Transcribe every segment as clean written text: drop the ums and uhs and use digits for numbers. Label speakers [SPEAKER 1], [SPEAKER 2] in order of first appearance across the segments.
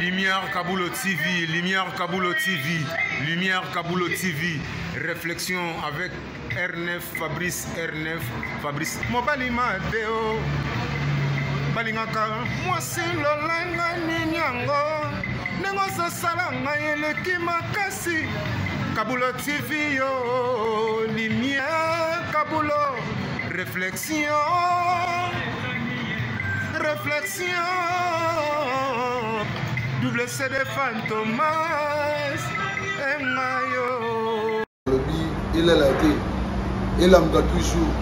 [SPEAKER 1] Lumière Kabulo TV, Lumière Kabulo TV, Lumière Kabulo TV. Réflexion avec R9 Fabrice R9 Fabrice. Mobali Mateo. balingaka mwasi lolenge nini yango ndenge ozosala ngai eleki makasi kabulo tv yo lumière kabulo réflexion réflexion double cd fantomas engayo
[SPEAKER 2] balobi elala te elamuka toujours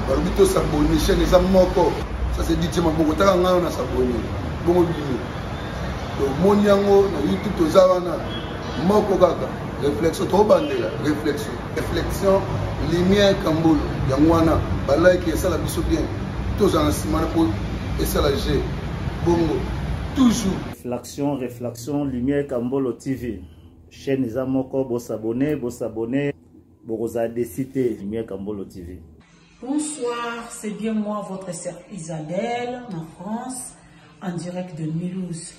[SPEAKER 2] balobi tosabone chaîne eza moko ça c'est dj maboko taka ngai wana sabone bongo bino tomoni yango na youtube toza wana moko kaka réflexion tobandela réflexion réflexion lumière kambolo yango wana balike esala biso bien tozala na nsima na mpo esala g bongo toujours
[SPEAKER 3] réflexion réflexion lumière kambolo tv chaîne eza moko bosabone bosabone bokozala desi te lumière kambolo tv
[SPEAKER 4] Bonsoir, c'est bien moi, votre sœur Isabelle, en France, en direct de Mulhouse.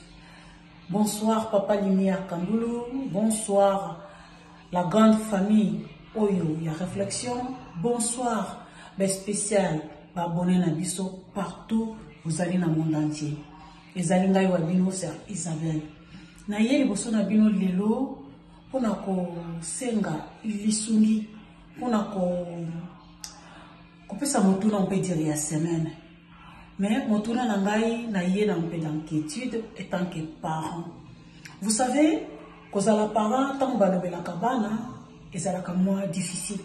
[SPEAKER 4] Bonsoir, Papa Lumière Kandoulou. Bonsoir, la grande famille Oyo, il y a réflexion. Bonsoir, ben spécial, abonné na biso partout, vous allez dans le monde entier. Ezali ngai wa bino, sœur Isabelle. Na ye liboso na bino lelo mpona kosenga lisungi mpona ko kopesa motuna on peut dire ya semaine mais motuna na ngai na ye na mpe d'inquiétude etant que parent vous savez kozala parent ntango balobelaka bana ezalaka mwa difficile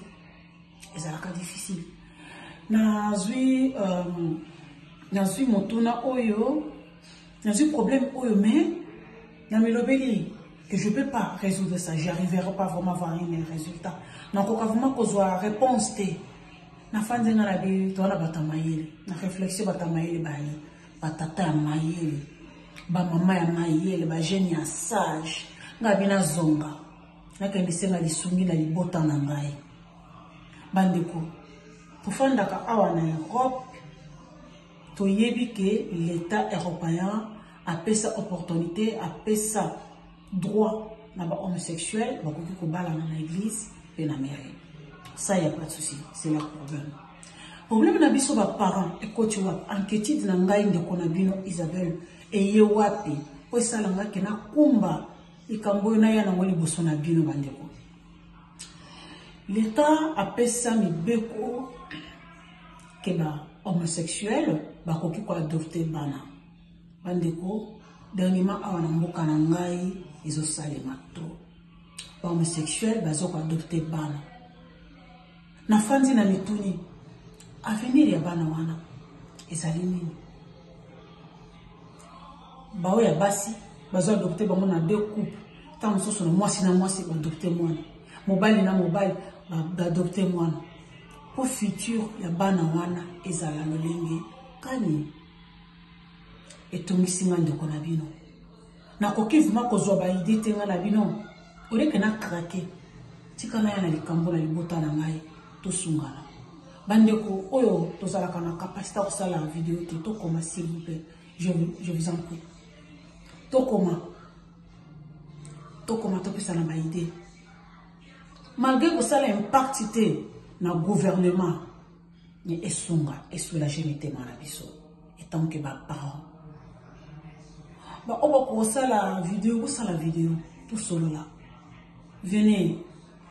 [SPEAKER 4] ezalaka difficile nazwi euh, nazwi motuna oyo nazwi problème oyo mais namilobeli que je peux pas résoudre ça j'arriverai pas vraiment avoir un résultat nakoka vraiment kozwa réponse te nafandi nga na bi toza na bato ya mayele na réflexion bato ya mayele baye batata ya mayele bamama ya mayele bajeune ya sage nga bi nazonga nakende senga lisungi na libota na ngai bandeko tofandaka awa na europe toyebi ke l'état européen apesa opportunité apesa droit na bahomosexuel bakoki kobalana na église mpe na mairie ça y a pas de souci c'est leur problème problème na biso baparent ekoti wapi inquiétude na ngai ndeko na bino isabelle eye wapi mpo esala ngai ke nakumba likambo oyo naya nango liboso na bino bandeko leta apesa mibeko ke ba homosexuel bakoki koadopte bana bandeko dernièrement awa na mboka na ngai ezosalema to ba homosexuel baza koadopte bana nafandi na mituni avenir ya bana wana ezali nini baoyo ya basi bazo adopte bango na deux couple ntango mosusu na mwasi na mwasi baadopte mwana mobali na mobali baadopte mwana mpo futur ya bana wana ezala lolenge kani etungisi nga ndeko na bino nakoki vraimen kozwa baide te nga na bino oleke na krake tika naya na likambo na libota na ngai tosungana bandeko oyo tozalaka na kapasite ya kosala video te tokoma s'il vous plaît je, je vous en prie tokoma tokoma topesana baide malgré kosala impact te na gouvernement mais esunga esoulage mitema na biso etant que baparent baoyo bakosala video bosala video tosolola venez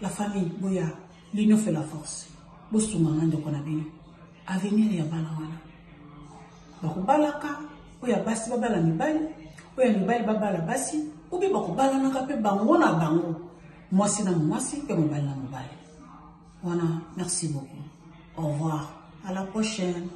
[SPEAKER 4] la famille boya l'union fait la force bosunga nga ndeko na bino avenir ya bana wana bakobalaka oyo ya basi babala mibali oyo ya mibali babala basi obi bakobalanaka mpe bango na bango mwasi na mwasi mpe mobali na mobali wana merci beaucoup au revoir à la prochaine.